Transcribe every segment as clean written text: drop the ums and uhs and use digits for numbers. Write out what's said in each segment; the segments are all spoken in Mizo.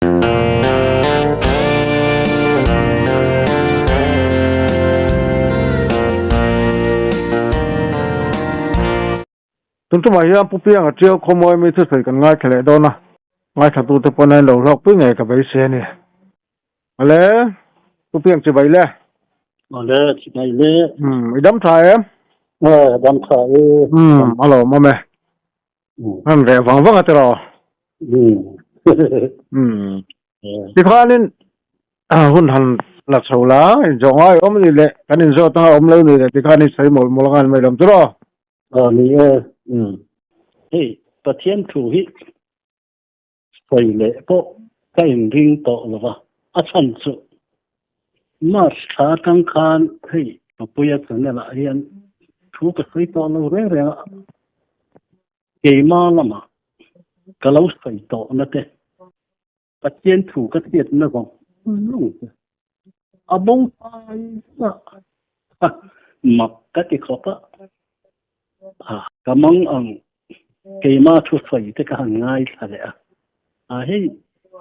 Tun tumah hian Pu Pianga Tiau khawmawi mi thusawi kan ngaithla leh dawn a, ngaithlatute pawn a inlo hlawkpui ngei ka beisei a ni. Awle, Pu Piang chibai le. Awle, chibai le. Umm, i dam tha em? Aw, dam tha e. Umm, a lawmawm e. An reh vang vang a tiraw? Umm. Umm. Tikhanin hun han la chho la, inzawh ngai awm a ni leh, kan inzawt anga awm lo ni leh tikhan i sawi mawlh mawlh anga an mai lawm tiraw? Aw ni e, umm. Hei, Pathian thu hi sawi leh pawh ka inring tawh lo va, a chhan chu March thla atang khan hei Papuia channel ah hian thu ka sawi tawh lo reng reng a, keima lamah ka lo sawi tawh na te Pathian thu ka hriatna zawng zawng chu a bo fai vek a, mak ka ti khawp a, ka mang ang keima thu sawi te ka han ngaithla leh a, a hei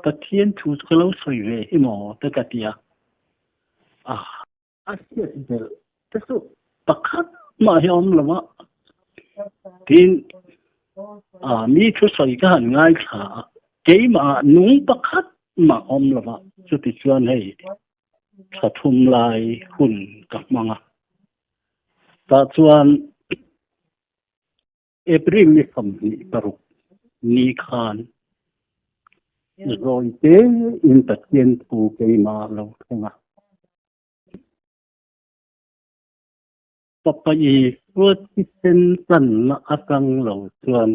Pathian thu chu ka lo sawi ve hi maw te ka ti a, a A hriat belh te chu pakhat mah hi a awm lo a, tin mi thusawi ka han ngaithla a, keimah nung pakhat mah a awm lo a, chuti chuan hei thla thum lai hun ka hmang a, tah chuan April ni 26 ni khan zawi tein Pathian thu keimah lo thleng a. Papa Isua thisen channa atang lo chuan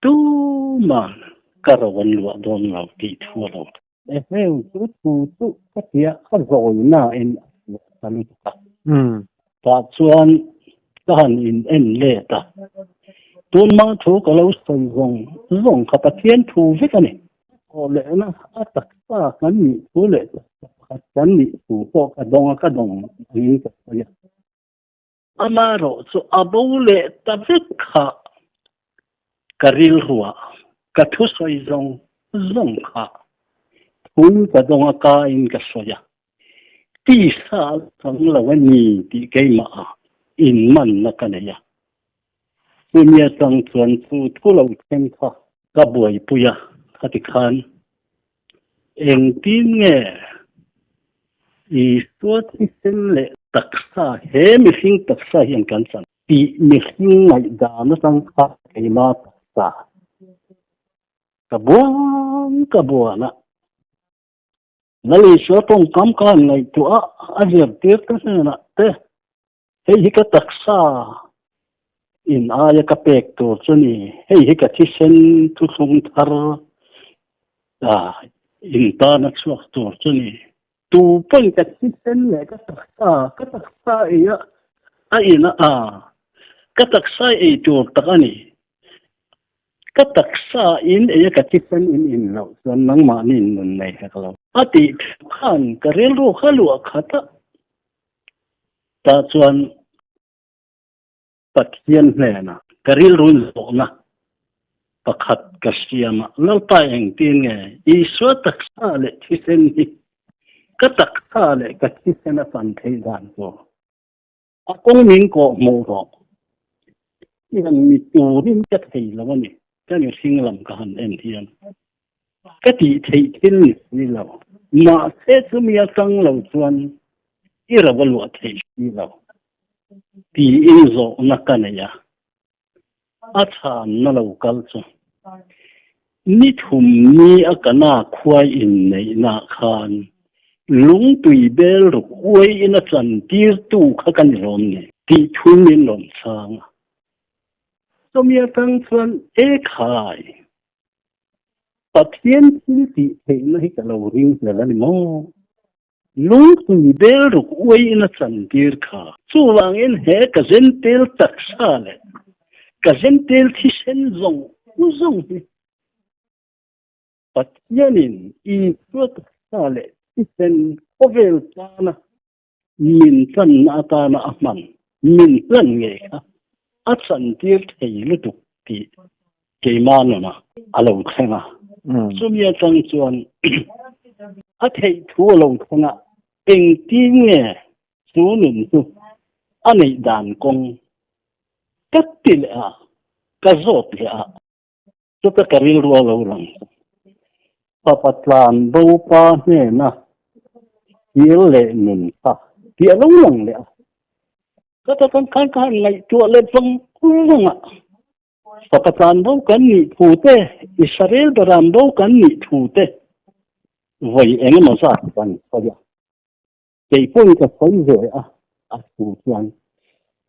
tuman ka ro an luah dawn lo tih thu a lo thleng. Eheu chu thu chu ka tia a zawinain a chhuah ta lutuk a. Tah chuan ka han in en let a, tunhma thu ka lo sawi zawng zawng kha Pathian thu vek a ni. Aw lehna a taksa kan nih thu leh taksa pakhat kan nih thu pawh ka dawng a, ka dawng angin ka sawi a. Amaherawh chu a bo leh ta vek kha ka rilruah ka thusawi zawng zawng kha thu ka dawng a, ka in ka sawi a, tisa a chang lo a ni tih keimah ah inmanna ka nei a. Chumi atang chuan chu thu lo thleng kha ka buaipui a, khati khan engtin nge Isua thisen leh taksa, he mihring taksa hian kan chan tih mihring ngaihdan atang kha keima taksa ka buan ka buan a. Lal Isua tawngkam ka han ngaihtuah a, a zirtir te hnenah te Hei hi ka taksa in aia ka pek tur chu ni, hei hi ka thisen thuthlung thar in tana chhuak tur chu ni. Tu pawhin ka thisen leh ka taksa, ka taksa ei a, a in a, ka taksa ei tur tak a ni. Ka taksa in ei a ka thisen in in loh chuan nangmahni in nun nei hek lo. A tih khan ka rilru kha luah khat a. Tah chuan Pathian hnenah ka rilru zawhna pakhat ka siam a, Lalpa engtin nge Isua taksa leh thisen hi ka taksa leh ka thisen a chan theih dan tur a kawng min kawh hmuh rawh. Tiang mi turin ka thei lo a ni, ka mihring lam ka han en hian ka tih theih thil ni si lo. Mahse chumi atang lo chuan i ro a luah theih si lo tiin zawhna ka nei a, a chhanna lo kal chu ni thum ni a kana khuai inneihnaah khan lungtui bel ruk uaiin a chantirtu kha ka ni lawm ni tih thu min rawn chhang a. Chumi atang chuan e khai, Pathian thil tih theihna hi ka lo ring hlel a ni maw? Lungtui bel ruk uaiin a chantir kha. Chuvangin he ka zentel taksa leh ka zentel thisen zawng zawng hi Pathianin Isua taksa leh thisen khawvel tana min channa atana a hman, min hlan ngei kha a chantir thei lutuk tih keimah nunah a lo thleng a. Chumi atang chuan a theih thu a lo thleng a, engtin nge chu nun chu a neih dan kawng ka ti leh a, ka zawt leh a. Chuta ka rilru a lo lang chu Fapa tlan bo pa hnena kir leh nun kha tih a lo lang leh a. Ka ta khan khan ka han ngaihtuah leh vang vang a, Fapa tlan bo kan nih thu te, Israel beram bo kan nih thu te vawi eng emaw zat kan sawi a. Kei pawhin ka sawi ve a, a thu chuan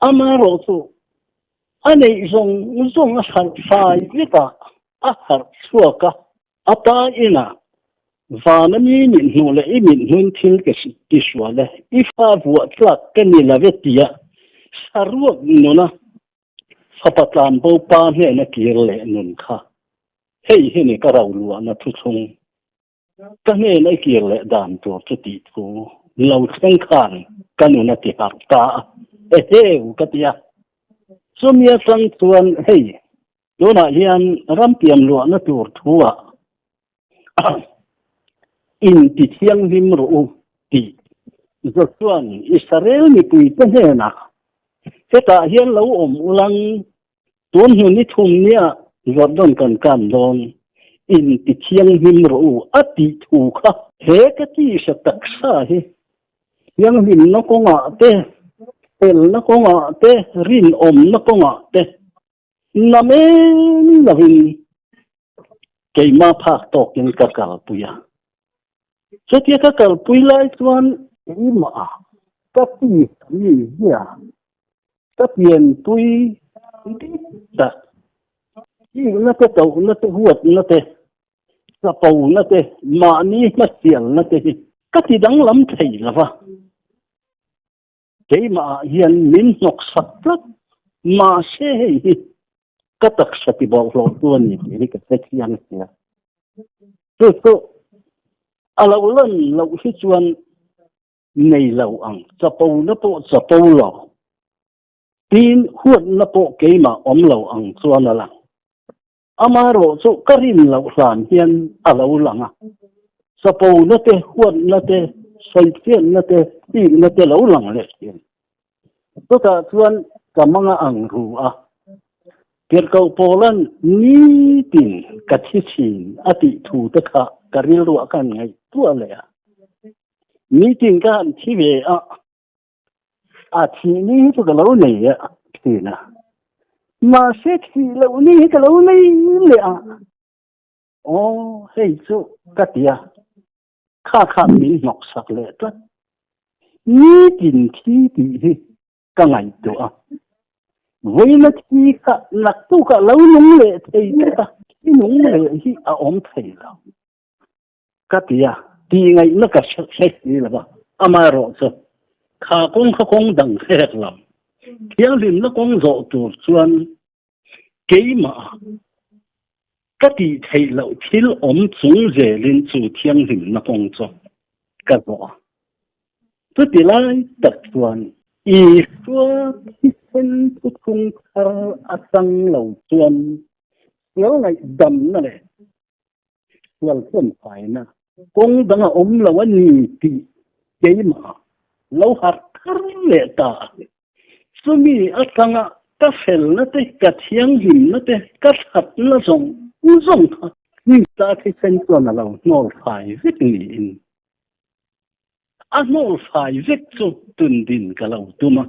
amaherawh chu a neih zawng zawng a harh fai vek a, a harh chhuak a, a pa inah vana mi mit hmuh leh i mit hmun thil ka ti sual e, i fa vuah tlak ka ni lo e tia saruak nuna fapa tlanbo pa hnena kir leh nun kha hei hi ni ka roluahna thuthlung. Ka hnen a kir leh dan tur chu tih thu lo thleng khan ka nun a ti harh ta a, eheu ka ti a. Chumi atang chuan hei tunah hian rampian luahna tur thu ah inti thianghlim rawh u tih Josua'n Israel mipuite hnenah hetah hian lo awm ulang Tun hnu ni thum nia Jordan kan kan dawn, in ti thianghlim rawh u a tih thu kha. He ka tisa taksa hi thianghlimna kawngah te, felna kawngah te, rinawmna kawngah te namen lovin keimah phak tawkin ka kalpui a. Chutia ka kalpui lai chuan keimah ka tisa mi zia Ka pianpui dik tak, chikna te, tohna te, huatna te, chapona te, mahni hmasialna te hi ka ti danglam thei lo va. Keimah ah hian min hnawksak tlat, mahse hei hi ka taksa ti bawlhhlawh tu a ni tih hi ka hre chiang sia. Chu chu a lo lan loh hi chuan nei lo ang, chapo na pawh chapo lo, tin huatna pawh keimah awm lo ang chuan a lang. Amaherawh chu ka rin loh hlan hian a lo lang a, chapo na te, huatna te, sawichhiatna te, thikna te lo lang leh thin. Chutah chuan ka manga ang ru a, Tirhkoh Paula'n nitin ka thi thin a tih thu te kha ka rilruah ka han ngaihtuah leh a. Meeting ka han thi ve a, a thih ni hi chu ka lo nei a thin a, mahse thih loh ni hi ka lo nei leh a, aw hei chu ka ti a, kha kha min hnawk sak leh tlat, nitin thi tih hi ka ngaihtuah a, vawiina thi kha naktukah lo nung leh thei tlat a, thi nung leh hi a awm thei lo. Ka ti a, tih ngaihna ka hre si lo va, amaherawh chu kha kawng kha kawng dang hrek lo, thianghlimna kawng zawh tur chuan keimah ka tih theih loh thil awm chung zelin chu thianghlimna kawng chu ka zawh a. Chuti lai tak chuan Isua thisen thuthlung thar atang lo chuan sual ngaihdamna leh Sual chuan faina kawng dang a awm lo a ni tih keimah lo harh thar leh ta a. Chumi atanga ka felna te, ka thianghlimna te, ka thatna zawng zawng kha Krista thisen chuan a lo hnawl fai vek niin a hnawl fai vek chu tundin ka lo tum a.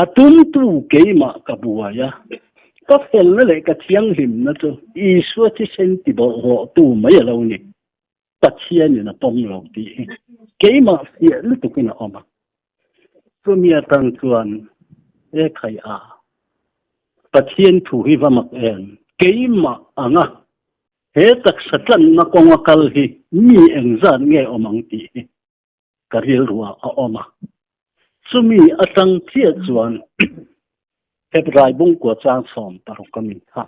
A tumtu keimah ka buai a, ka felna leh ka thianghlimna chu Isua thisen ti bawlhhlawhtu mai a lo ni. Pathianin a pawm lo tih hi keimah fiah lutukin a awm a. Chumi atang chuan e khai a, Pathian thu hi va mak em? Keimah anga he taksa tlanna kawnga kal hi mi engzat nge awm ang tih hi ka rilruah a awm a. Chumi atang chiah chuan Hebrai bungkua chang 16 a mi kha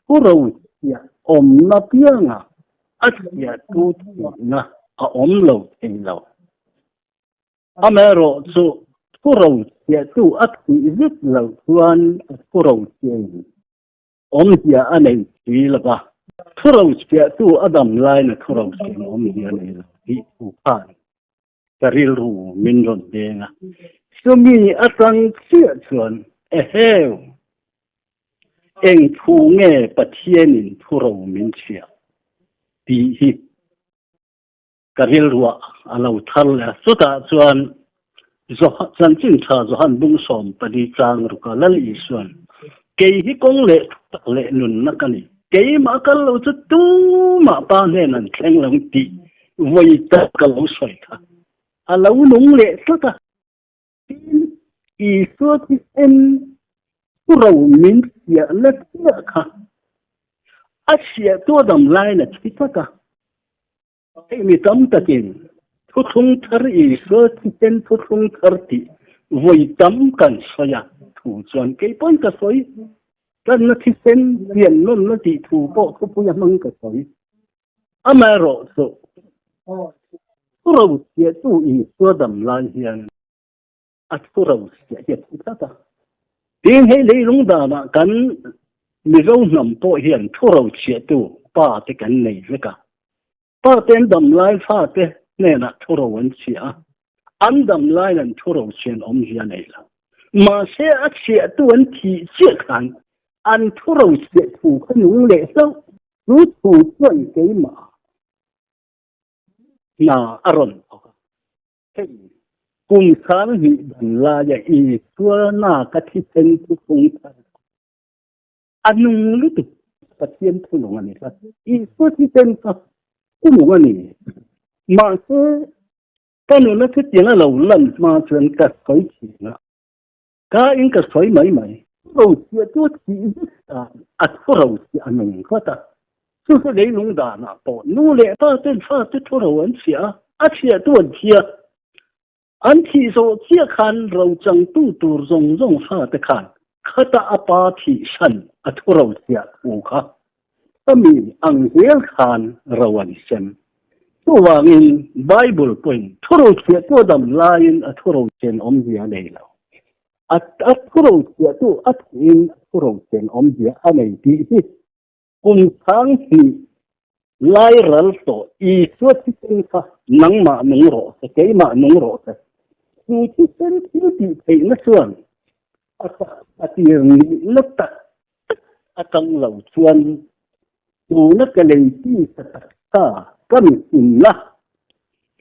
thu ro chiah awmna pianga a chhiahtu thihna a awm lo thei lo. Amaherawh chu thu ro chhiahtu a thih zet loh chuan a thu ro chiahin. Awmzia a nei si lo va, thurochhiahtu a dam laina thurochhiah awmzia a nei lo tih thu khan ka rilru min rawn deng a. Chumi atang chiah chuan, Eheu! Eng thu nge Pathianin thuro min chhiah? tih hi ka rilruah a lo thar leh a. Chutah chuan Chanchin Tha Johan bung 14 chang ruka Lal Isuan, Kei hi kawng leh thutak leh nunna ka ni. Keimah kal lo chu tumah pa hnen an thleng lo tih vawi tak ka lo sawi kha. A lo nung leh tlat a. Tin, Isua thisen ro min siahna chiah kha a siahtu a dam laiin a thi tlat a. Hei mi tam takin thuthlung thar Isua thisen thuthlung thar tih vawi tam kan sawi a, thu chuan kei pawhin ka sawi. Tanna thisen pian nawnna tih thu pawh thupui a hmang ka sawi. Amaherawhchu, thu rochhiahtu Isua dam lai hian a thu rochhiah hi a thi tlat a. Tin, hei leilung danah kan Mizo hnam pawh hian thu rochhiahtu pa te kan nei vek a. Pa te an dam lai fate hnenah thu ro an chhiah a, an dam laiin an thu rochhiah an awmzia nei lo. Mahse, a chhiahtu an thih chiah khan an thu rochhiah thu kha nung leh hlauh. Chu thu chuan keimah hna a rawn thawk a, hei kum sang hnih dan laia Isua naka thisen chu fung thar kha a nung lutuk. Pathian thu nung a ni tlat. Isua thisen kha thu nung a ni. Mahse, ka nuna chutiang a lo lan hma chuan ka sawi thin a. Ka in ka sawi mai mai. Thu rochhiah chu a thih vek dan a thu rochhiah a nung tlat a. Chu chu leilung danah pawh nu leh pa ten fa te thu ro an chhiah a, a chhiahtu an thi a. An thih zawh chiah khan rochangtu tur zawng zawng fa te khan khata a pa thih hran a thu rochhiah thu kha Khami ang zel khan ro an sem. Chuvangin Bible pawhin thurochhiahtu a dam laiin a thurochhian awmzia a nei lo. A thurochhiahtu a thihin a thurochhian awmzia a nei tih hi kum 2000 lai ral tawh Isua thisen kha nangmah nung rawh se, keimah nung rawh se. Chu thisen thil tih theihna chuan a tir nihna tak tak atang lo chuan tuna ka lei tisa taksa ka mihimna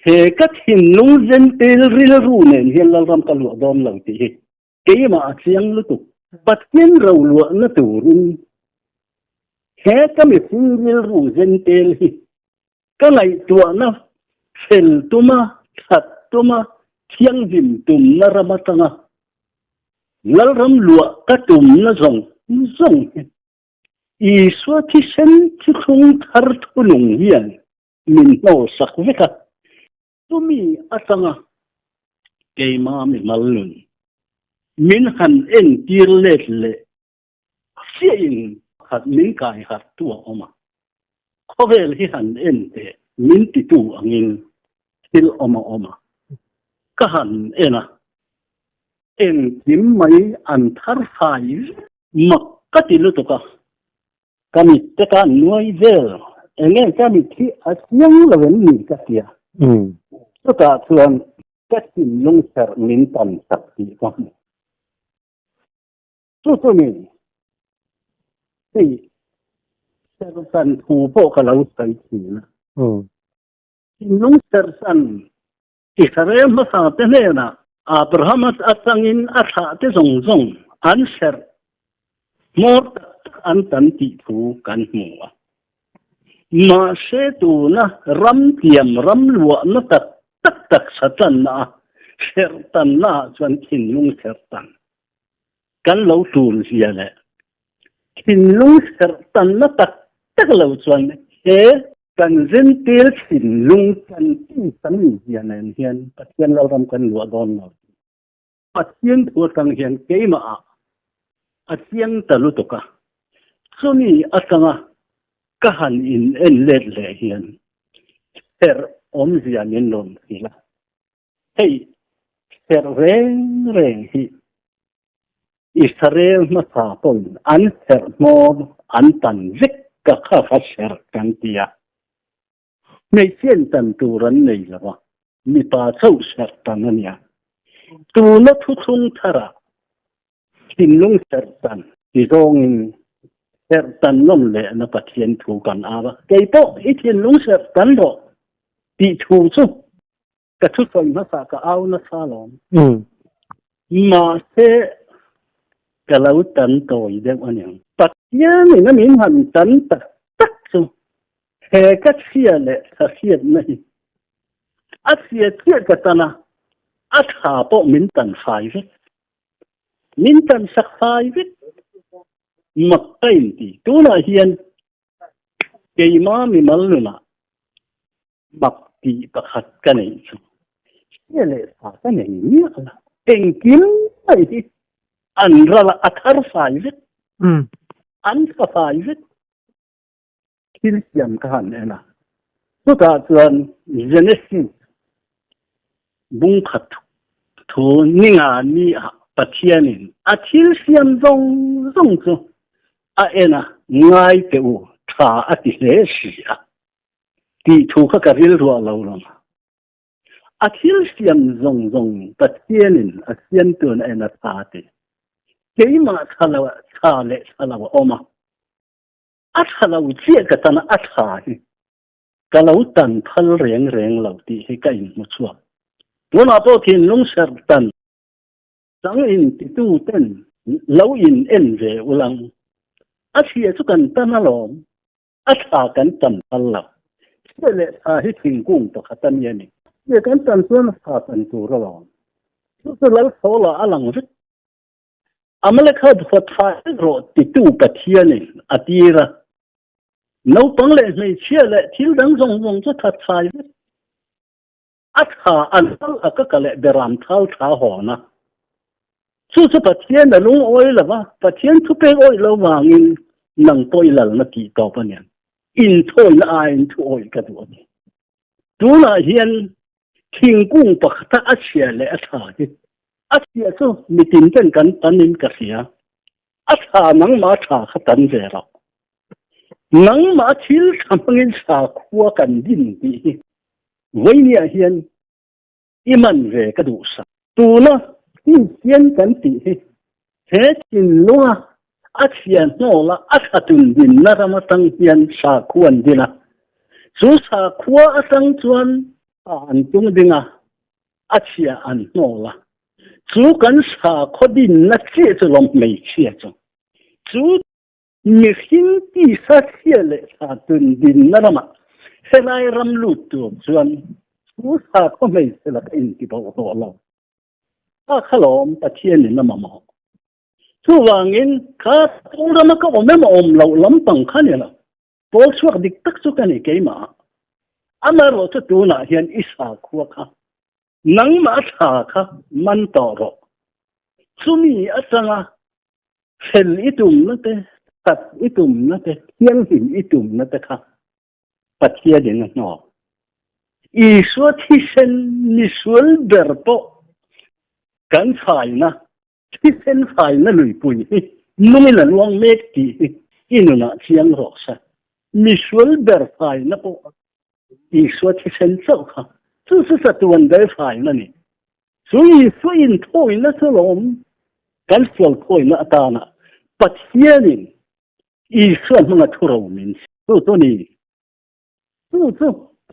he ka thinlung zentel rilru nen hian Lalram ka luah dawn lo tih hi keimah a chiang lutuk. Pathian ro luahna turin he ka mihring rilru zentel hi ka ngaihtuahna fel tuma, that tuma, thianghlim tumna ram atanga Lalram luah ka tumna zawng zawng hi Isua thisen thuthlung thar thunung hian min hnawlsak vek a. Chumi atanga keima mimal nun min han entir let leh chiahin khat min kai harh tu a awm a, khawvel hi han en teh min titu angin thil awm a awm a, ka han en a, engkim mai an thar fai vek. Mak ka ti lutuk a, ka mit te ka nuai vel, enge ka mit hi a chiang lo em ni ka ti a, chutah chuan ka thinlung serh min tan sak tih ka hmu. Chu chu ni, hei serhsan thu pawh ka lo sawi thin a. Thinlung serhsan Israel hmasa te hnenah Abraham atangin a thlah te zawng zawng an serh hmawr tak tak an tan tih thu kan hmu a. Mahse tuna ram tiam ram luahna tak tak taksa tanna a serh tanna ah chuan thinlung serh tan kan lo tul zia leh thinlung serh tanna tak tak lo chuan he kan zentil thinlung kan tisa mi zia nen hian Pathian Lalram kan luah dawn lo tih Pathian thu atang hian keimah ah a chiang ta lutuk a, chumi atanga ka han in en let leh hian serh awmzia min rawn hrilh a, hei serh reng reng hi. Israel hmasa pawhin an serh hmawr an tan vek ka kha kha serh kan ti a. Hmeichhiain tan tur an nei lo a, mipa chauh serh tan a nia. Tuna thuthlung tharah thinlung serh tan ti zawngin serh tan nawm lehna Pathian thu kan au a, kei pawh i thinlung serh tan rawh tih thu chu ka thusawi hmasa ka au nasa alawm. Mahse ka lo tan tawi deuh a niang. Pathianin a min han tan tak tak chu he ka chhia leh tha hriatna hi a chhia chiah ka tan a, a tha pawh min tan fai vek. Min tan sak fai vek. Mak ka inti. Tunah hian keima mimal nunah Mak tih pakhat ka neih chu hria leh sa ka nei miah la, engkim mai hi an ral a, a thar fai vek, an tha fai vek. Thil siam ka han en a, chutah chuan Genesis bungkhat thu ninga ni ah Pathianin a thil siam zawng zawng chu a en a, ngai teh u, tha a ti hle si a. Tih thu kha ka rilruah lo lang. A thil siam zawng zawng Pathianin a siamtuan a en a tha ti. Keimah tha lo tha leh tha lo a awm a. A tha lo chiah ka tan a, a tha hi ka lo tan phal reng reng lo tih hi ka inhmu chhuak. Tunah pawh thinlung serh tan chang in titu ten lo in en ve ulang. A chhia chu kan tan alawm. A thla kan tan phal lo. Chhia leh thla hi thingkung pakhat a ni a ni. Chhia kan tan chuan thla tan tur a lawm. Chu chu Lalsawla a lang vek. Amalekha duha thla vek rawh titu Pathianin a tir a. Naupang leh hmeichhia leh thil dang zawng zawng chu that thlai vek. A thla an hal a ka ka leh beram thal thla hawn a. Chu chu Pathian a lungawi lo va, Pathian thupek awih lo vangin nang pawh i lalna tih tawp a niang. Inthawina aiin thu awih ka duh a ni. Tunah hian thingkung pakhata a chhia leh a tha hi a chhia chu mitin ten kan tanin ka hria. A tha nangmah tha kha tan ve loh. Nangmah thil tha hmangin sakhua kan din tih hi vawinia hian i man ve ka duh sak. Tuna Kristian kan tih hi he thinlunga a chhia hnawla a tha tun dinna ram atang hian sakhua an din a. Chu sakhua atang chuan a an tung ding a, a chhia an hnawl a. Chu kan sakhaw dinna chiah chu lawm hmeichhia chu. Chu Mihring tisa chhia leh thla tun dinna ramah helai ram lut tur chuan chu sakhaw hmeichhe laka inti bo tawh lo. Kha kha lawm Pathianin a mamawh. Chuvangin kha pawl rama ka awm emaw awm loh lampang kha ni lo. Pawl chhuak dik tak chu ka ni keimah. Amaherawh chu tunah hian i sakhua kha nangmah thla kha man tawh rawh. Chumi atanga Fel i tumna te, that i tumna te, thianghlim i tumna te kha Pathianin a hnawk. Isua thisen misual ber pawh kan faina, thisen faina luipui hi nungin a luang mek tih hi i nunah chiang rawh se. Misual ber faina pawh Isua thisen chauh kha chu chu chatuan ber faina a ni. Chu Isua inthawina chu lawm kan sual khawina atana Pathianin Isua hmanga thu ro min chu chu ni. Chu chu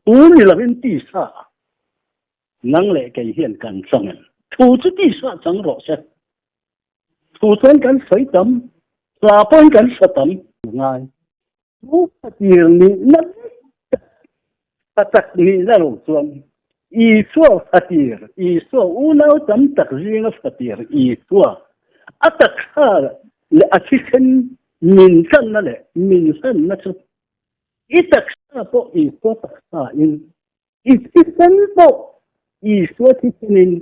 thu ni lovin tisa a nang leh kei hian kan chang em? Thu chu tisa chang rawh se. Thu chuan kan sawi tam, hla pawhin kan sa tam ngai. Thu fatir nihna dik tak, tak nihna lo chuan Isua fatir, Isua unau tam tak zinga fatir Isua, a taksa leh a thisen min tlanna leh min hlanna chu i taksa pawh Isua taksa in, i thisen pawh Isua thisen in,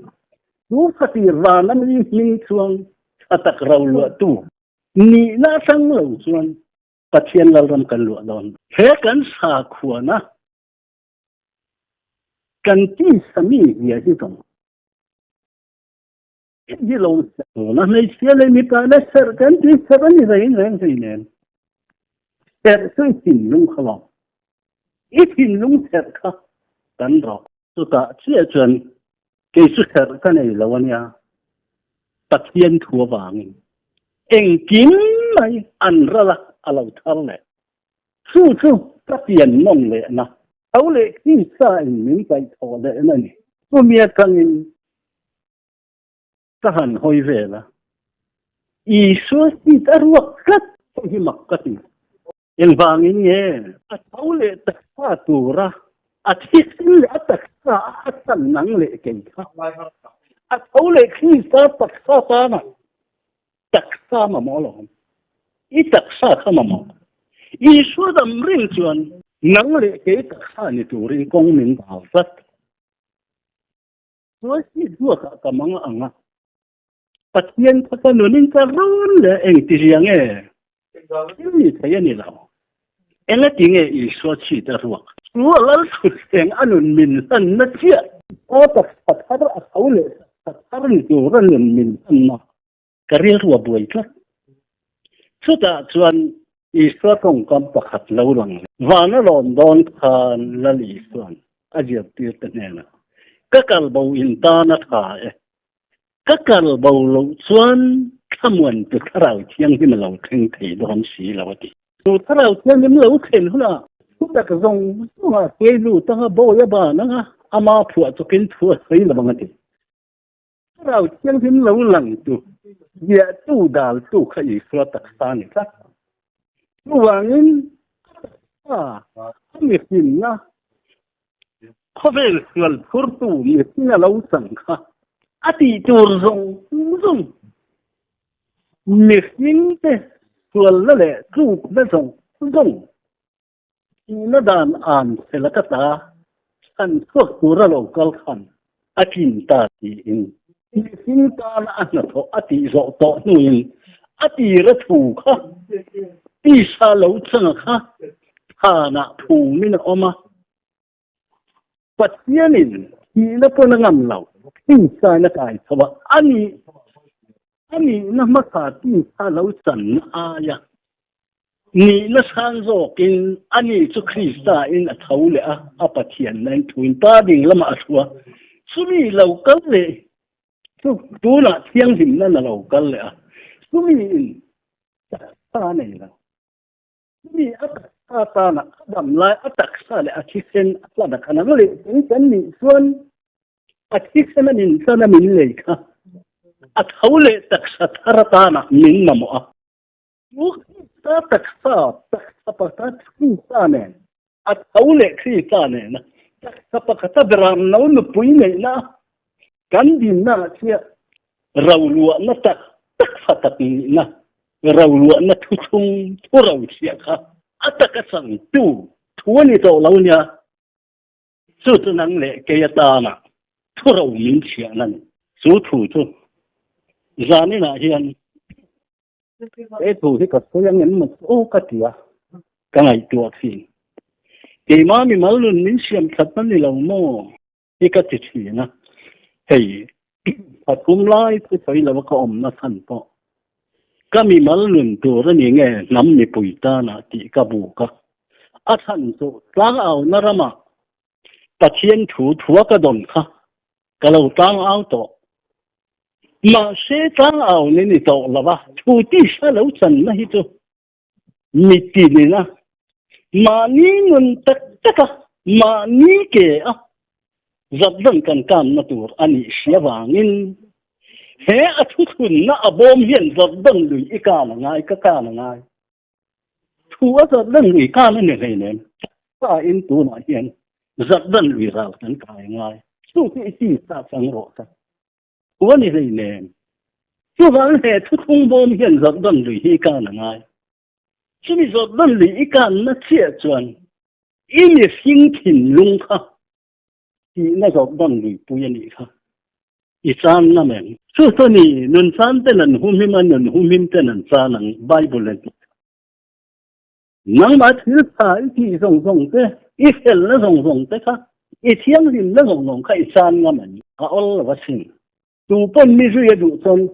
chu fatir vana mi hming chuang tha tak ro luahtu nihna atang lo chuan Pathian lalram kan luah dawn. He kan sakhuana kan tisa mi zia hi zawng. Hi lo tuna hmeichhia leh mipa leh serh kan tih serh a ni reng reng hlei nen. Serh chu i thinlung kha lo. I thinlung serh kha kan rawh. Chutah chiah chuan kei chu serh ka nei lo a nia. Pathian thu avangin engkim mai an ral a, a lo thar leh. Chu chu ka pian nawn lehna, tho leh Krista in min kaihthawh lehna a ni. Chumi atangin ka han hawi vel a, Isua seat a ruak tlat pawh hi mak ka ti. Engvangin nge a tho leh taksa tura a thisen leh a taksa a a chan nang leh kei kha? A tho leh Krista taksa tana taksa mamawh alawm. I taksa kha mamawh. Isua dam reng chuan nang leh kei taksa ni turin kawng min dal tlat. Chuan hi duakah ka mang ang a, Pathian kha ka nunin ka rawn leh engti zia nge? Thil ni thei a ni lo. Engati nge Isua chhit a ruak? Chu a lal thutthleng a nun min hlanna chiah. A taksa thar a tho leh taksa thar ni tur a nun min hlanna. Ka rilru a buai tlat. Chutah chuan Isua tawngkam pakhat lo lang leh vana rawn dawn khan Lal Isua'n a zirtir te hnenah, Ka kal bo in tan a tha e. Ka kal bo loh chuan thlamuan tu Thlarau Thianghlim a lo thleng thei dawn si lo a ti. Chu Thlarau Thianghlim lo thlen hunah thutak zawng zawngah hruai lut anga bawi a ban anga ama phuah chawkin thu a sawi lo ang a ti. Thlarau Thianghlim lo lang tu, ziahtu, daltu kha Isua taksa a ni tlat. Chuvangin a taksa, a mihrinna, khawvel sual phurtu mihring a lo chang kha a tih tur zawng zawng, mihringte sualna leh tlukna zawng zawng Tihna dan an fel a ka ta, chhan chhuak tura lo kal khan a tlin ta tiin mihring tana a hnathawh a tih zawh tawh hnuin a tira thu kha tisa lo changa kha thanah phumin a awm a. Pathianin thihna pawn a ngam lo, tisa in a kai chho a, a nih a nihna hmasa tisa lo channa aia Nihna sang zawkin ani chu Krista in a tho leh a, a Pathianna in thuin pa ding lamah a thu a, chumi lo kal leh chu tunah thianghlimna na lo kal leh a, chumi in taksa a nei lo, chumi a taksa tana a dam lai a taksa leh a thisen a tlan a khan ang leh tui kan nih chuan a thisen a min tlan a min lei kha a tho leh taksa thar atana min mamawh a. Chu Krista taksa, taksa pakhat Krista nen, a tho leh Krista nena taksa pakhata beram no nupui neihna kan dinna ah chiah roluahna tak tak fa tak nihna, roluahna thuthlung thu ro chhiah kha a taka changtu thu a ni tawh lo nia. Chu chu nang leh kei atana thu ro min chhiahna ni. Chu thu chu zaninah hian he thu hi ka sawi ang em maw chu aw ka ti a, ka ngaihtuah thin. Keimah mimal nun min siam thatna ni lo maw hi ka ti thin a, hei pathum lai thu sawi lo a ka awmna chhan pawh ka mimal nun tur a ni nge hnam mipui tana tih ka buk a. A chhan chu tlangauhna ramah Pathian thu thua ka dawn kha ka lo tlangau tawh. Mahse tlangau ni ni tawh lo a, thu tisa lo channa hi chu mitin ina mahni nun tak tak a, mahni ke a zatdan kan kanna tur a nih si avangin he a thuthunna a bawm hian zatdan lui i kan a ngai, ka kan a ngai. Thu a Jordan lui kan a ni hleinem. Taksa in tunah hian Jordan lui ral kan kai ngai. Chu chu i ti sa chang rawh ka. Thu a ni hleinem. Chuvang he thuthlung bawm hian Jordan lui hi i kan a ngai. Chumi Jordan lui i kanna chiah chuan i mihring thinlung kha tihna Jordan luipui a nih kha. I chan ngam em? Chu chu ni, nun chan ten an humhim a, nun humhim ten an chan ang, Bible a ti kha. Nangmah thil tha i tih zawng zawng te, i felna zawng zawng te kha, i thianghlimna zawng zawng kha i chan ngam em? A awl lo asin. Tu pawn mi zui a duh chuan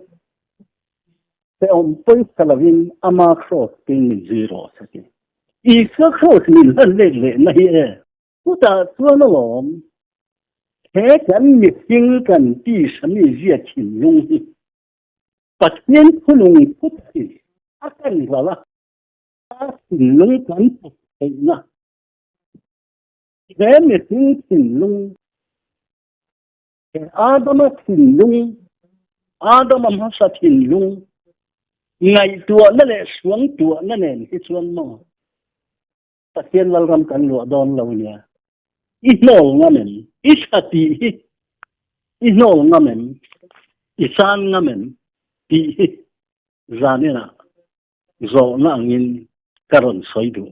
hrehawm pawisa lovin ama kraws pin min zui rawh se ti. Isua kraws min hlan let lehna hi e. Chutah chuan alawm, he kan mihring kan tisa mizia thinlung hi Pathian thunung phut hi a kan ral a, a thinlung kan put theihna he mihring thinlung, he Adama thinlung, Adama hmasa thinlung ngaihtuahna leh suangtuahna nen hi chuan maw Pathian Lalram kan luah dawn lo nia. I hnawl ngam em? I tha tih hi i hnawl ngam em? I chan ngam em? Tih hi zaninah zawhna angin ka rawn sawi duh.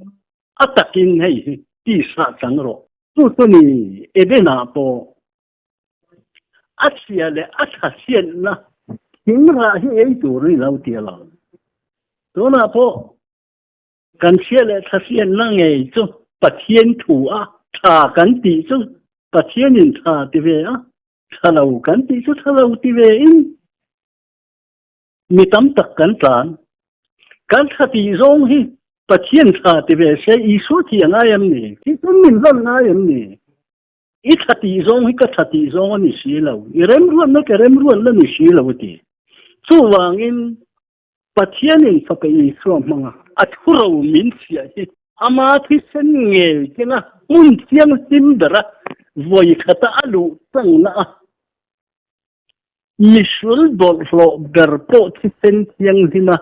A takin hei hi tisa chang rawh. Chu chu ni Edenah pawh a chhia leh a tha hriatna thing rah hi ei tur a ni lo tih a lo. Tunah pawh Kan chhia leh tha hriatna ngei chu Pathian thu a tha kan tih chu Pathianin tha ti ve a, tha lo kan tih chu tha lo ti ve in mi tam tak kan tlan. Kan tha tih zawng hi Pathian tha ti ve se Isua thi a ngai em ni? Thi chuan min hlan ngai em ni? I tha tih zawng hi ka tha tih zawng a ni si lo, i remruatna ka remruatna ni si lo a ti. Chuvangin Pathianin Fapa Isua hmanga a thuro min chhiah hi ama thisen ngei kenga hmun thianghlim bera vawi khata a luh changna a misual bawlhhlawh ber pawh thisen thianghlima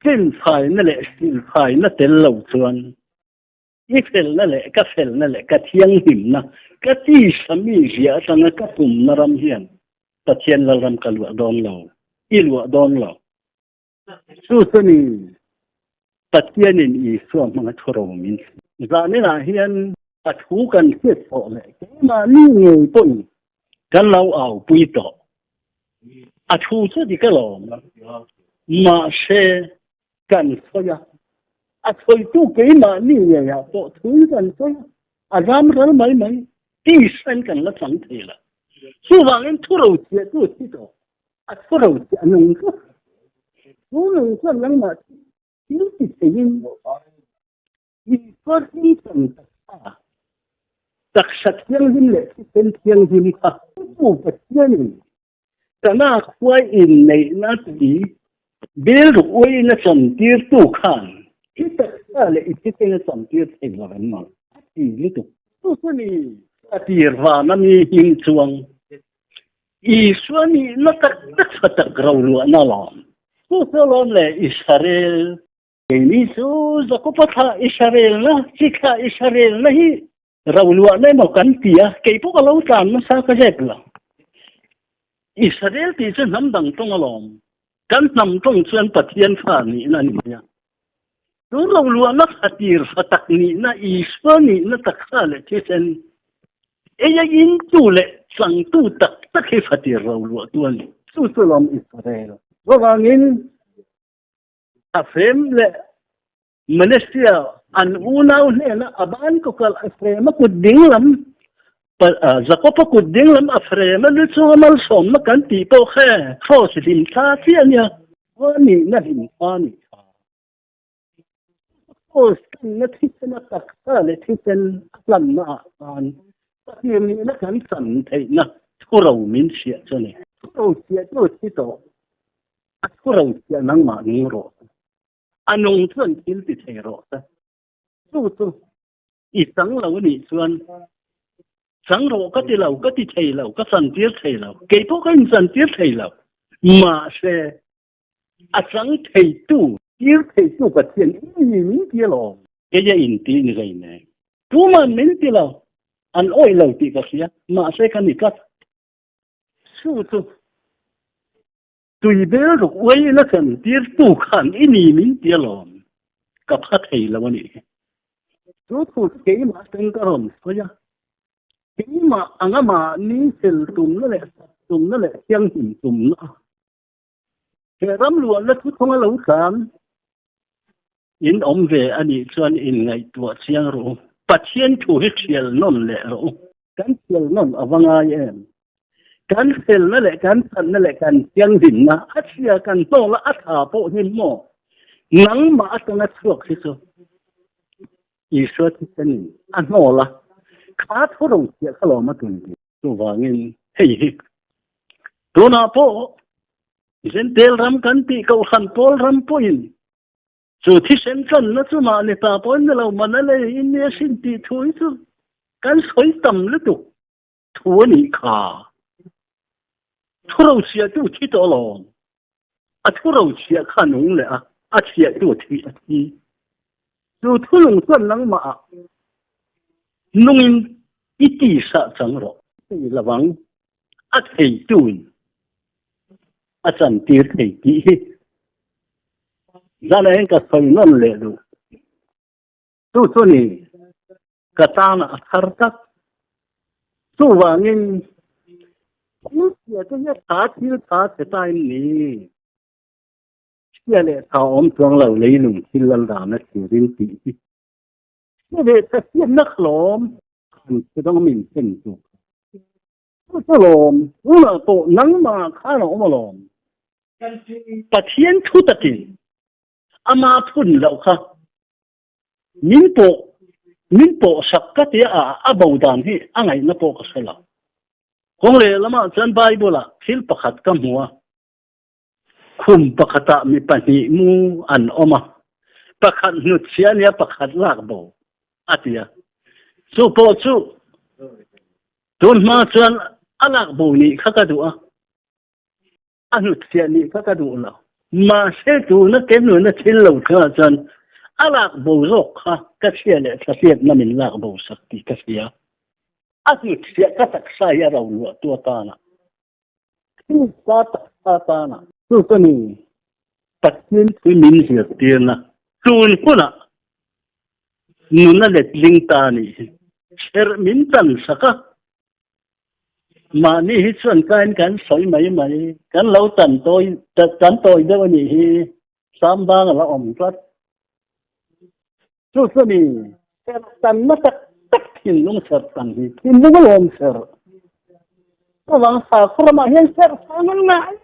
chenfaina leh silfaina tel lo chuan i felna leh ka felna leh ka thianghlimna ka tisa mi zia atanga ka pumna ram hian Pathian Lalram ka luah dawn lo, i luah dawn lo. Chu chu ni Pathianin Isua hmanga thu ro min thlir. Zaninah hian a thu kan hriat tawh leh keimahni ngei pawhin kan lo aupui tawh. A thu chu dik alawm, mahse kan sawi a, a sawitu keimahni ngeiah pawh thu kan sawi a, a zam ral mai mai, tisen kan la chang thei lo. Chuvangin thu rochhiahtu thi tawh, a thu rochhiah nung chu, thu nung chuan nangmah thil ti theiin Isua hlimchhan taksa, taksa thianghlim leh thisen thianghlim kha Pu Pathianin Kana khuai inneihna tui bel ruk uaiin a chantirtu khan i taksa leh i thisen a chantir thei lo em ni? A ti lutuk. Chu chu ni a tir vana mi hming chuang Isua nihna tak tak tha tak ro luahna lawm. Chu chu alawm le Israel. Keini chu Jakoba thlah Israelna, chi thlah Israelna hi Ro luahna emaw kan ti a, kei pawh ka lo tlan nasa ka zep lo. Israel tih chu hnam dang tawng alawm. Kan hnam tawng chuan Pathian fa nihna a ni mai a. Chu ro luahna fatir fa tak nihna, Isua nihna taksa leh thisen eia intu leh changtu tak tak hi fatir ro luahtu a ni. Chu chu lawm Israel. Chuvangin a fem leh Malaysia an unau hnena a ban ko kal a frame a kut ding lam Jakob a kut ding lam a frame a lu chunga malsawmna kan tih pawh kha cross hlim thla chiah ania a nihna hlim thla nih kha cross kanna thisen a taksa leh thisen a tlanna ah khan Pathian nihna kan chan theihna thuro min chhiah chu a ni. Thuro chhiah chu a thi tawh a thuro chhiah nangmah nung rawh. A nung chuan thil ti thei rawh se. Chu chu i chang lo a nih chuan chang rawh ka ti lo, ka ti thei lo, ka chantir thei lo, kei pawh ka inchantir thei lo. Mahse, a chang theitu, tir theitu Pathian i ni min ti alawm. Kei a inti ni rei nen. Tuman min ti lo, an awih lo tih ka hria, mahse ka ni tlat. Chu chu Tui bel ruk uai ila chan tir tu khan i ni min ti alawm, ka pha thei lo a nih hi. Chu thu chu keimah atang ka rawn sawi a, keimah anga mahni fel tumna leh sat tumna leh thianghlim tumna a he ram luahna thu thawng a lo tlan in awm ve a nih chuan inngaihtuah chiang rawh u. Pathian thu hi thial nawn leh rawh u. Kan thial nawn a va ngai em? Kan felna leh kan thatna leh kan thianghlimna a chhia kan hnawla a tha pawh hi maw nangmah atanga chhuak hi chu Isua thisenin a hnawla kha thu ro chhiah kha lawm a tun ti. Chuvangin hei hi tunah pawh Zentel ram kan tih kohhran pawl ram pawhin chu thisen channa chu mahni ta pawhin ni lo man a lei in nia sin tih thu hi chu kan sawi tam lutuk. Thu a nih kha. Thu rochhiahtu thi tawh alawm. A thu rochhiah kha a nung leh a, a chhiahtu a thi a thi. Chu thu nung chuan nangmah ah nungin i tisah chang rawh. Thei lovang, a theituin a chantir thei tih hi zanah hian ka sawi nawn leh duh. Chu chu ni. Ka tan a thar tak. Chuvangin thil chhia te hi a tha thil tha che ta em ni? Chhia leh tha awm chuang lo leilung thil lal dan a thlirin tih hi. Chhia leh tha hriatna kha lawm an che dang min thlen chu kha. Chu chu lawm, tunah pawh nangmah khan a awm alawm. Pathian thu takin ama phun loh kha Min pawh min pawh sak ka tia a a bo dan hi a ngaihna pawh ka hre lo. Kawng lehlamah chuan Bible ah thil pakhat ka hmu a, khum pakhatah mi pahnih mu an awm a, pakhat hnutchhia nia pakhat lak bo a ti a. Chu pawh chu tun hma chuan a lak bo nih kha ka duh a. A hnutchhiah nih kha ka duh lo. Mahse tuna ke nuna thil lo thlengah chuan a lak bo zawk kha ka chhia leh thlahriatna min lak bo sak tih ka hria. A hnutchhiah ka taksa hi a ro luah tu atana Krista taksa atana chu ka ni Pathian pui min zirtirna tun hunah nuna letling ta nih hi serh min tan sak a. Mahni hi chuan kain kan sawi mai mai, kan lo tan tawi tan tawi deuh a nih hi, Sambang a la awm tlat. Chu chu ni, serh tanna tak tak thinlung serh tan hi, thinlung a lawm serh. Chuvang sakhaw ramah hian serh sang an ngah em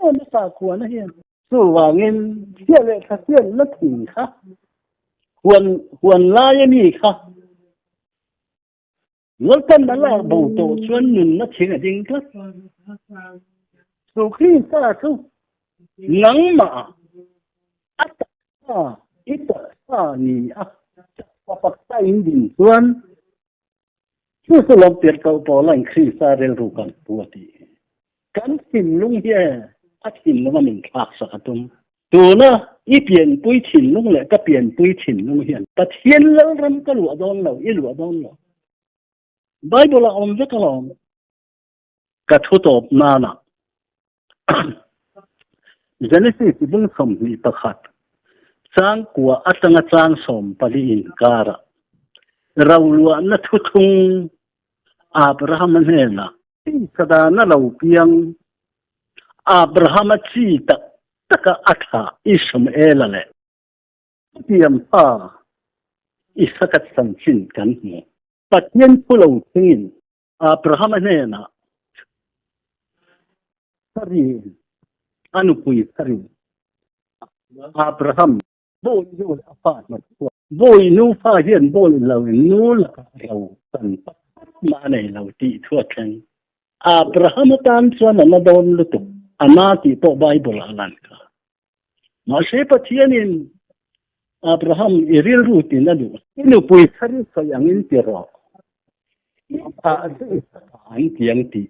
em a sakhuana hian. Chuvangin chhiah leh thlahriatna thing kha huan huan lai a mi kha Lalpan a lak bo tawh chuan nunna thing a ding tlat. Chu Krista chu nangmah a taksa i taksa ni a taksa paksa in din chuan chu chu lawm tir koh pawh lain Krista rilru kan pu a tih hi. Kan thinlung hi a thinlung a min thlak sak a tum. Tuna i pianpui thinlung leh ka pianpui thinlung hian Pathian Lalram ka luah dawn lo, i luah dawn lo. Bible ah awm vek alawm. Ka thu tawp nana Genesis bung 21 chang kua atanga chang 14 inkarah roluahna thuthlung Abraham-a hnenah Sadana lo piang Abraham-a chi tak taka a thlah Ishmael-a leh chutiang pa Isaka chanchin kan hmu. Pathian thu lo thlengin Abraham-a hnenah Sari, a nupui Sari, Abraham, Bawi nu leh a fa hnawt chhuak. Bawi nu fa hian bawi lo in nu lakah ro kan pakhat mah a nei lo tih thu a thleng. Abraham atan chuan a na dawn lutuk, a na tih pawh Bible ah a lan kha. Mahse Pathianin Abraham i rilru tin a duh. I nupui thar i sawi angin ti rawh. I thah chu i thah an ti ang tih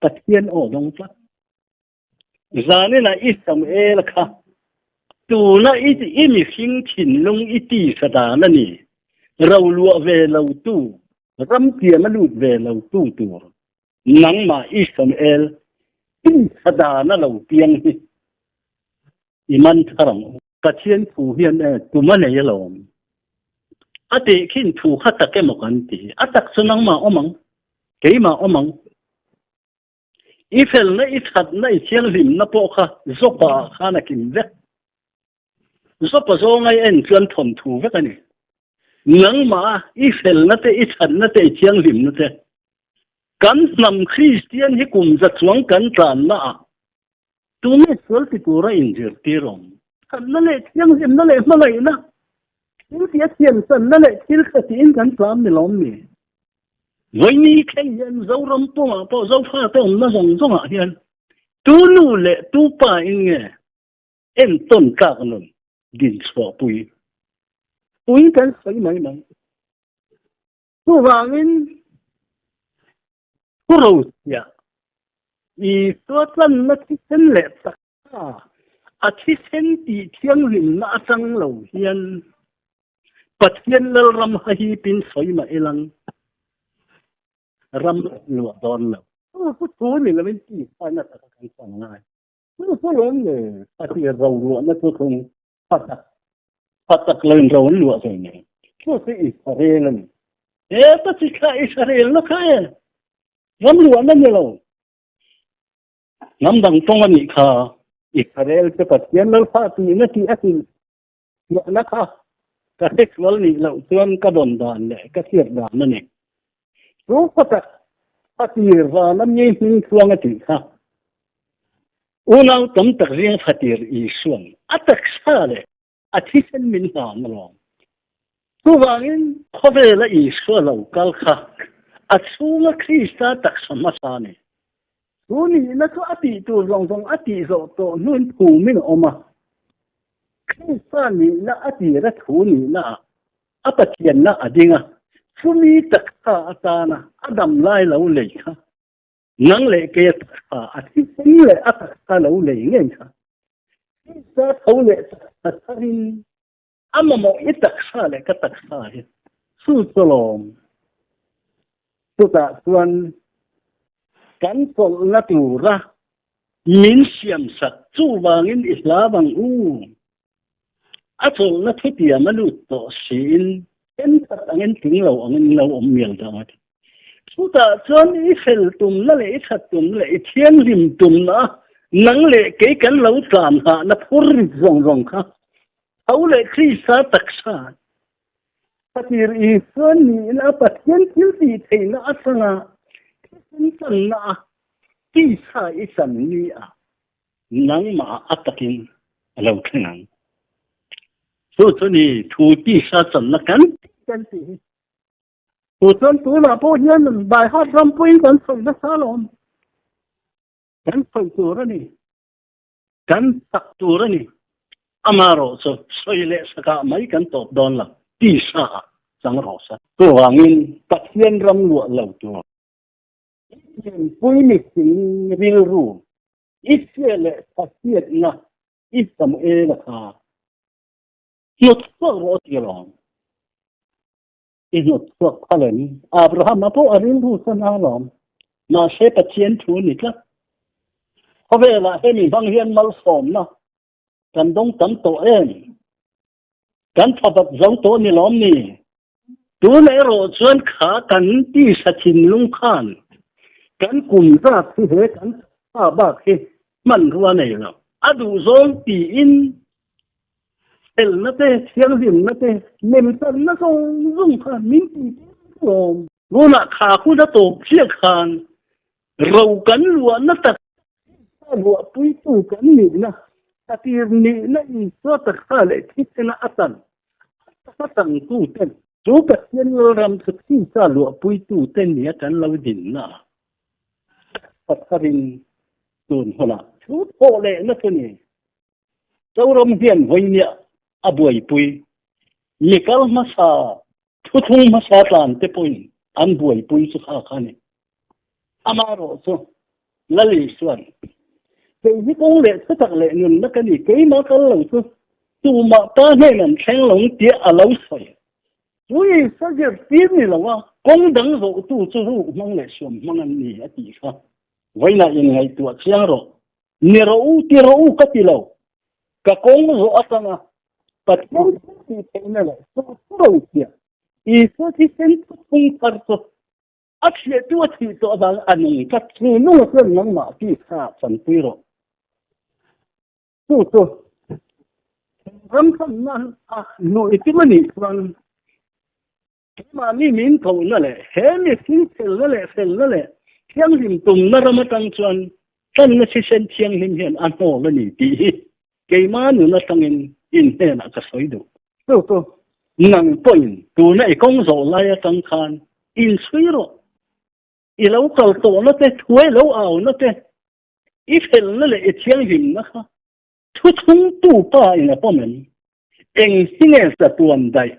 Pathian aw dawng tlat. Zaninah i Samuel kha tuna i i mihring thinlung i tisa dan a ni, roluah ve lo tu, ramtiam a lut ve lo tu tur nangmah i Samuel tisa dan a lo piang hi i man thar ang u. Pathian thu hian e tum a nei alawm. A tehkhin thu kha tak emaw kan ti. A tak chu nangmah awm ang, keimah awm ang. I felna, i thatna, i thianghlimna pawh kha Zopa ah khan a kim vek. Zopa zawnga i en chuan thawnthu vek a ni. Nangmah i felna te, i thatna te, i thianghlimna te. Kan hnam Kristian hi kum za chuang kan tlanna ah tunge sual ti tura inzirtir awm? Thatna leh thianghlimna leh hmangaihna, thil tih a thiamsanna leh thil tha tiin kan tlan ni lawm ni? Vawiini thleng hian Zoram pawngah pawh Zofate awmna zawng zawngah hian tu nu leh tu pa in nge entawn tlak nun din chhuahpui pui kan sawi mai mai. Chuvangin thu rochhiah Isua tlanna thisen leh taksa a thisen tih thianghlimna atang lo hian Pathian Lalram hahipin sawi mah ilang ram luah dawn lo. Chu chu thu ni lovin tihfaina taka kan chang ngai. Chu chu lawm le a ti roluahna chu thung Tha tak, tha tak lo in ro an luah ve nei. Chu chu Israel a ni. He ta chi kha Israel na kha e. Ram luahna ni lo. Hnam dang tawng a nih kha. Israel chu Pathian lalfa tihna tih a hrilh fiahna kha ka hresual nih loh chuan ka dawn dan leh ka hriat dan a ni. Chu khaw tak a tir van a mi hming chuang a tih kha. Unau tam tak zing fatir Isuan a taksa leh a thisen min hlan alawm. Chuvangin khawvela Isua lo kal kha a chhunga Krista taksa hmasa a ni. Chu nihna chu a tih tur zawng zawng a tih zawh tawh hnuin phumin a awm a. Krista nihna a tira thu nihnaah a Pathianna a ding a, chumi taksa atana a damlai lo lei kha Nang leh kei a taksa a thisen leh a taksa lo lei ngei kha. Krista tho leh taksa tharin a mamawh i taksa leh ka taksa hi chu chu lawm. Chutah chuan kan chawlhna tura min siamsak chuvangin i hla vang u. A chawlhna thutiam a lut tawh siin thenkhat angin tling lo angin lo awm mial dang a ti. Chutah chuan i fel tumna leh i that tumna leh i thianghlim tumna nang leh kei kan lo tlan hahna phur rit zawng zawng kha tho leh Krista taksa Fatir Isua niin a Pathian thil tih theihna atanga thisen channa a tisa i chan ni a Nangmah a takin a lo thleng ang. Chu chu ni thu tisa channa kan tih kan tih hi. Chu chuan tunah pawh hian Baihat ram pawhin kan sawi nasa alawm. Kan sawi tur a ni. Kan sak tur a ni. Amaherawh chu sawi leh sakah mai kan tawp dawn lo. Tisa ah chang rawh se. Chuvangin Pathian ram luah lo tur. I pianpui mihring rilru, i hria leh thathiatna i Samuela kha hnawt chhuak rawh ti alawm. I hnawt chhuak phal em? Abrahama pawh a rilru chuan a alawm. Mahse Pathian thu a ni tlat. Khawvelah hemi hmang hian malsawmna kan dawng tam tawh em? Kan thabat zo tawh ni lawm ni? Tun erawh chuan kha kan tisa thinlung khan kan kum zat hi he kan pa bak hi hmanrua nei lo. A duh zawng tiin felna te, thianghlimna te, nemchanna zawng zawng kha min ti tir lawm. Tunah kha hun a tawp chiah khan ro kan luahna tak Krista luahpuitu kan nihna, khatir nihna Isua taksa leh thisena a tan a taka tangtu ten chu Pathian Lalram chu Krista luahpuitu te nia kan lo dinna a taksa tharin tun hunah thu thawh lehna chu ni. Zoram hian vawinia a buaipui mi kal hmasa thuthlung hmasa tlan te pawhin an buaipui chu kha kha a ni. Amaherawh chu Lal Isuan, Kei hi kawng leh thutak leh nunna ka ni, keimah kal lo chu tumah pa hnen an thleng lo ang tia a lo sawi. Chu Isua zirtir ni lo a, kawng dang zawhtu chu ruk hmang leh suam hmang an ni a tih kha vawiinah inngaihtuah chiang rawh. Ni rawh u, ti rawh u ka ti lo. Ka kawng zawh atanga Pathian thil tih theihna leh chu thu ro chhia Isua thisen thu phung thar chu a thliahtu a thih tawh avang a nung tlat. Chu nunga chuan nangmah tisa chanpui rawh. Chu chu ram thamna a nuih tum a nih chuan keimahni min kohna leh he mihring felna leh felna leh. Thianghlim tumna ram atang chuan tanna thisen thianghlim hian a hnawl a ni tih hi keimah nun atangin in hnenah ka sawi duh. Chu chu nang pawhin tuna i kawng zawh lai atang khan inchhui rawh. I lo kal tawhna te, thuai lo auna te, i felna leh i thianghlimna kha thuchhungtu pa in a pawm em? Eng hi nge chatuan daih?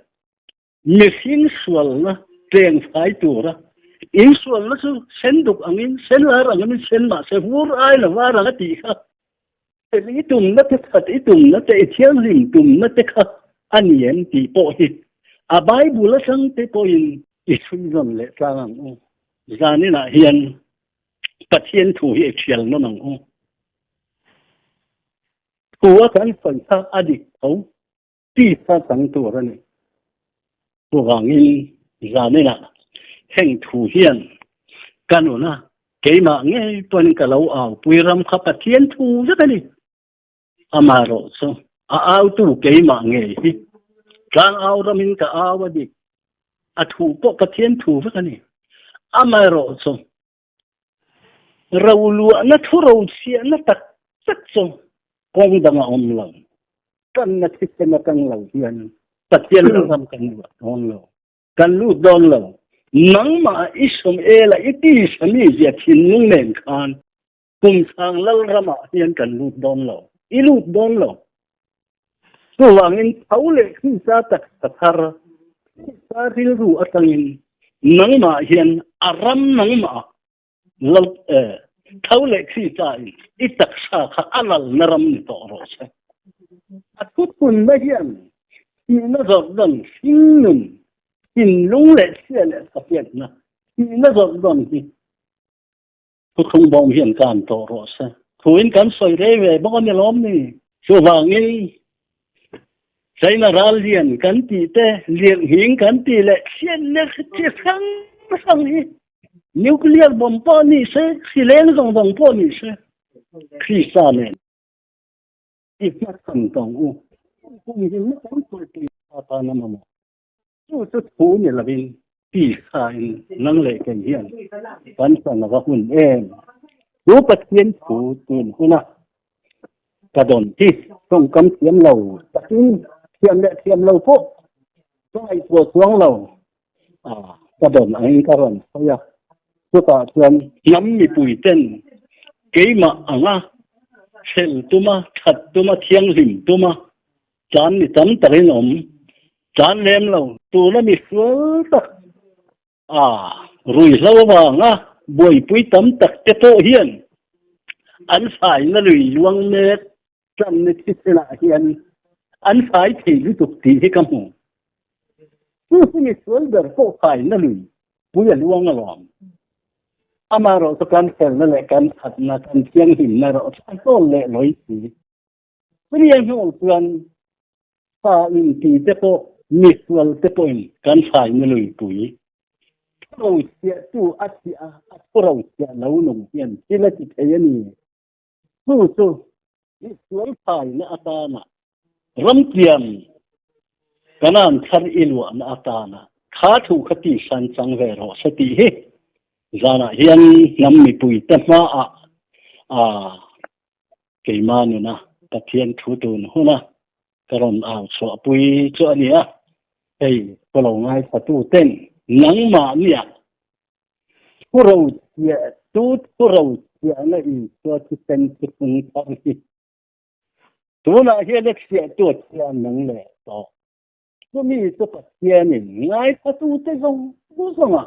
Mihring sualna tleng fai tura insualna chu sen duk angin, sen lar angin sen mah se vur ai lo var ang a tih kha. Fel i tumna te, that i tumna te, i thianghlim tumna te kha a ni em tih pawh hi a Bible atang te pawhin i chhui zawn leh tlang ang u. Zaninah hian Pathian thu hi i thial nawn ang u. Thu a kan sawi kha a dik tho. Tisa chang tur a ni. Chuvangin zaninah heng thu hian ka nuna keimah ngei pawhin ka lo aupui ram kha Pathian thu vek a ni. Amaherawh chu a autu keimah ngei hi tlang au ramin ka au a dik. A thu pawh Pathian thu vek a ni. Amaherawh chu Roluahna thu rochhiahna tak tak chu kawng dang a awm lo. Tanna thisen atang lo hian Pathian lo ram kan luah dawn lo. Kan lut dawn lo. Nangmah i sawm ela i tisa mizia thinlung nen khan kumsang lal ramah hian kan lut dawn lo. I lut dawn lo. Chuvangin tho leh Krista taksa thar, Krista rilru atangin nangmah hian a ram nangmah lo tho leh Krista in i taksa kha a lalna ram ni tawh rawh se. A thuthunna hian thihna Jordan hringnun thinlung leh chhia leh thapiatna thihna Jordan hi Thuthlung bawm hian kan tawh rawh se. Thuin kan sawi rei ve bawk a ni lawm ni? Chuvangin China ral lian kan tih te, lianghing kan tih leh chhiatna chi hrang hrang hi nuclear bomb pawh ni se, hrileng zawng zawng pawh ni se, Krista nen i hmachhan tawng u. Kum hlimna kan sawi atan a mamawh. Chu chu thu ni lovin tisa in nang leh kei hian kan san ava hun em. Chu Pathian thu tun huna ka dawn hi tawngkam thiam lo takin thiam leh thiam lo pawh ka ngaihtuah chuang lo a, ka dawn angin ka rawn sawi a. Chutah chuan hnam mipui ten keimah anga fel tuma, that tuma, thianghlim tuma Tlan mi tam takin awm tlan lem lo. Tuna mi sual tak a ruihhlo avanga buaipui tam tak te pawh hian an faina lui luang mek tlanna thisenah hian an fai thei lutuk tih hi ka hmu. Chu chu mi sual ber pawh faina lui pui a luang alawm. Amaherawh chu kan felna leh kan thatna, kan thianghlimna erawh chu a hlawl leh lawi si. Chumi a hnuah chuan fa inti te pawh misual te pawhin kan thlaina luipui thuro chhiahtu a chhiah a, a thuro chhiah lo nung hian thil a ti thei a ni. Chu chu misual thlaina atana ramtiam Kanaan thar i luahna atana kha thu kha tisan chang ve rawh se tih hi zanah hian hnam mipuite hmaah Keimah nuna Pathian thu tun huna ka rawn au chhuahpui chu a ni a, hei ka lo ngaithla ten nangmah nia thu rochhiah chu thu rochhiahna Isua thisen chu tung thar hi tunah hian a chhiahtu a chhiah nung leh tawh. Chumi chu Pathianin ngaithlatute zawng zawnga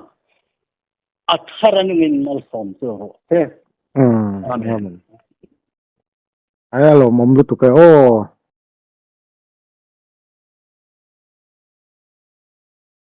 a thar a nungin malsawm chu rawh se. Amen. Ai a lawmawm lutuk e aw.